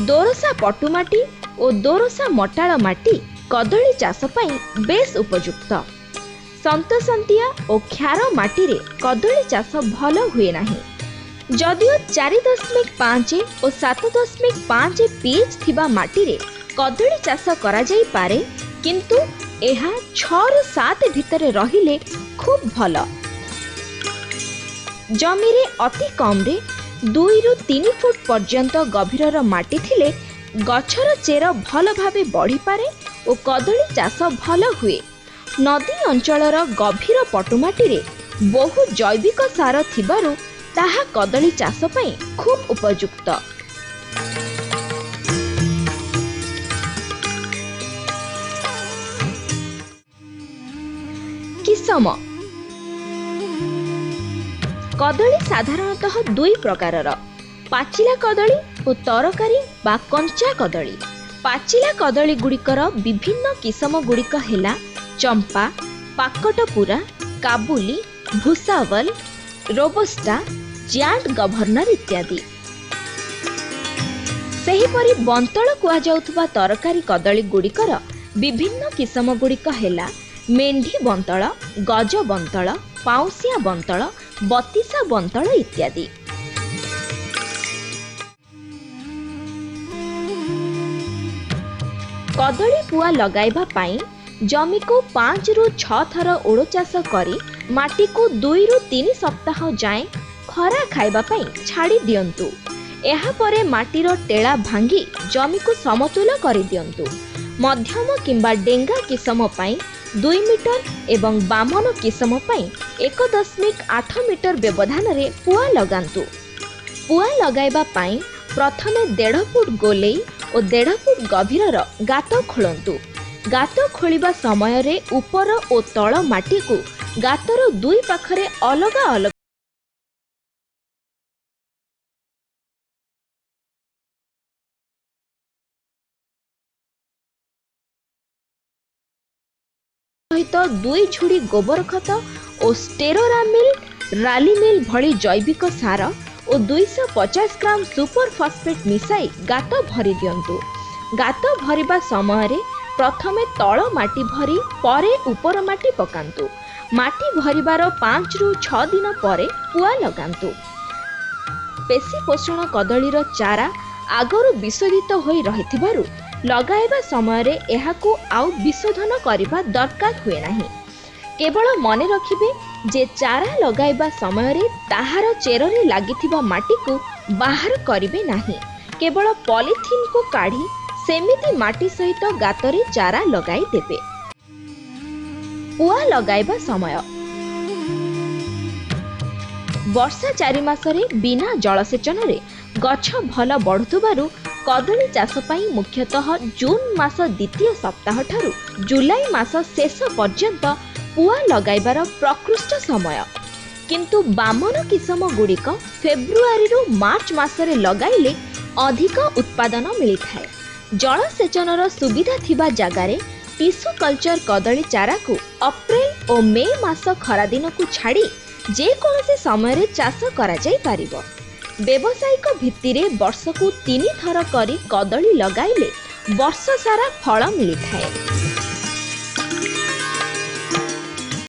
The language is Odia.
ଦୋରସା ପଟୁମାଟି ଓ ଦୋରସା ମଟାଳ ମାଟି କଦଳୀ ଚାଷ ପାଇଁ ବେଶ୍ ଉପଯୁକ୍ତ। ସନ୍ତସନ୍ତିଆ ଓ କ୍ଷାର ମାଟିରେ କଦଳୀ ଚାଷ ଭଲ ହୁଏ ନାହିଁ। ଯଦିଓ 4.5 ଓ 7.5 ପିଏଚ୍ ଥିବା ମାଟିରେ କଦଳୀ ଚାଷ କରାଯାଇପାରେ, କିନ୍ତୁ ଏହା 6ରୁ 7 ଭିତରେ ରହିଲେ ଖୁବ୍ ଭଲ। ଜମିରେ ଅତି କମ୍ରେ 2ରୁ 3 ଫୁଟ ପର୍ଯ୍ୟନ୍ତ ଗଭୀରର ମାଟି ଥିଲେ ଗଛର ଚେର ଭଲ ଭାବେ ବଢ଼ିପାରେ ଓ କଦଳୀ ଚାଷ ଭଲ ହୁଏ। ନଦୀ ଅଞ୍ଚଳର ଗଭୀର ପଟୁମାଟିରେ ବହୁ ଜୈବିକ ସାର ଥିବାରୁ ତାହା କଦଳୀ ଚାଷ ପାଇଁ ଖୁବ୍ ଉପଯୁକ୍ତ। କିସମ କଦଳୀ ସାଧାରଣତଃ ଦୁଇ ପ୍ରକାରର, ପାଚିଲା କଦଳୀ ଓ ତରକାରୀ ବା କଞ୍ଚା କଦଳୀ। ପାଚିଲା କଦଳୀ ଗୁଡ଼ିକର ବିଭିନ୍ନ କିସମ ଗୁଡ଼ିକ ହେଲା ଚମ୍ପା, ପାକଟପୁରା, କାବୁଲି, ଭୁସାୱଲ, ରୋବଷ୍ଟା, ଜିଆଣ୍ଟ ଗଭର୍ଣ୍ଣର ଇତ୍ୟାଦି। ସେହିପରି ବନ୍ତଳ କୁହାଯାଉଥିବା ତରକାରୀ କଦଳୀ ଗୁଡ଼ିକର ବିଭିନ୍ନ କିସମ ଗୁଡ଼ିକ ହେଲା ମେଣ୍ଢି ବନ୍ତଳ, ଗଜ ବନ୍ତଳ, ପାଉଁଶିଆ ବନ୍ତଳ, ବତିଶା ବନ୍ତଳ ଇତ୍ୟାଦି। କଦଳୀ ପୁଆ ଲଗାଇବା ପାଇଁ ଜମିକୁ 5ରୁ 6 ଥର ଓଡ଼ ଚାଷ କରି ମାଟିକୁ 2ରୁ 3 ସପ୍ତାହ ଯାଏଁ ଖରା ଖାଇବା ପାଇଁ ଛାଡ଼ି ଦିଅନ୍ତୁ। ଏହାପରେ ମାଟିର ଟେଳା ଭାଙ୍ଗି ଜମିକୁ ସମତୁଲ କରିଦିଅନ୍ତୁ। ମଧ୍ୟମ କିମ୍ବା ଡେଙ୍ଗା କିସମ ପାଇଁ 2 ମିଟର ଏବଂ ବାମନ କିସମ ପାଇଁ 1.8 ମିଟର ବ୍ୟବଧାନରେ ପୁଆ ଲଗାନ୍ତୁ। ପୁଆ ଲଗାଇବା ପାଇଁ ପ୍ରଥମେ 1.5 ଫୁଟ ଗୋଲେଇ ଓ 1.5 ଫୁଟ ଗଭୀରର ଗାତ ଖୋଳନ୍ତୁ। ଗାତ ଖୋଳିବା ସମୟରେ ଉପର ଓ ତଳ ମାଟିକୁ ଗାତର ଦୁଇ ପାଖରେ ଅଲଗା ଅଲଗା ସହିତ 2 ଝୁଡ଼ି ଗୋବର ଖତ ଓ ଷ୍ଟେରୋରାମିଲ୍, ରାଲିମିଲ୍ ଭଳି ଜୈବିକ ସାର ଓ 250 ଗ୍ରାମ ସୁପର ଫସ୍ଫେଟ୍ ମିଶାଇ ଗାତ ଭରି ଦିଅନ୍ତୁ। ଗାତ ଭରିବା ସମୟରେ ପ୍ରଥମେ ତଳ ମାଟି ଭରି ପରେ ଉପର ମାଟି ପକାନ୍ତୁ। ମାଟି ଭରିବାର 5ରୁ 6 ଦିନ ପରେ ପୁଆ ଲଗାନ୍ତୁ। ପେଶୀ ପୋଷଣ କଦଳୀର ଚାରା ଆଗରୁ ବିଶୋଧିତ ହୋଇ ରହିଥିବାରୁ ଲଗାଇବା ସମୟରେ ଏହାକୁ ଆଉ ବିଶୋଧନ କରିବା ଦରକାର ହୁଏ ନାହିଁ। କେବଳ ମନେ ରଖିବେ ଯେ ଚାରା ଲଗାଇବା ସମୟରେ ତାହାର ଚେରରେ ଲାଗିଥିବା ମାଟିକୁ ବାହାର କରିବେ ନାହିଁ। କେବଳ ପଲିଥିନ୍କୁ କାଢ଼ି ସେମିତି ମାଟି ସହିତ ଗାତରେ ଚାରା ଲଗାଇ ଦେବେ। ପୁଆ ଲଗାଇବା ସମୟ ବର୍ଷା 4 ମାସରେ ବିନା ଜଳସେଚନରେ ଗଛ ଭଲ ବଢ଼ୁଥିବାରୁ କଦଳୀ ଚାଷ ପାଇଁ ମୁଖ୍ୟତଃ ଜୁନ୍ ମାସ ଦ୍ୱିତୀୟ ସପ୍ତାହଠାରୁ ଜୁଲାଇ ମାସ ଶେଷ ପର୍ଯ୍ୟନ୍ତ ପୁଆ ଲଗାଇବାର ପ୍ରକୃଷ୍ଟ ସମୟ। କିନ୍ତୁ ବାମନ କିସମ ଗୁଡ଼ିକ ଫେବୃଆରୀରୁ ମାର୍ଚ୍ଚ ମାସରେ ଲଗାଇଲେ ଅଧିକ ଉତ୍ପାଦନ ମିଳିଥାଏ। ଜଳସେଚନର ସୁବିଧା ଥିବା ଜାଗାରେ ଟିସୁ କଲଚର କଦଳୀ ଚାରାକୁ ଅପ୍ରେଲ ଓ ମେ ମାସ ଖରାଦିନକୁ ଛାଡ଼ି ଯେକୌଣସି ସମୟରେ ଚାଷ କରାଯାଇପାରିବ। ବ୍ୟବସାୟିକ ଭିତ୍ତିରେ ବର୍ଷକୁ 3 ଥର କରି କଦଳୀ ଲଗାଇଲେ ବର୍ଷ ସାରା ଫଳ ମିଳିଥାଏ।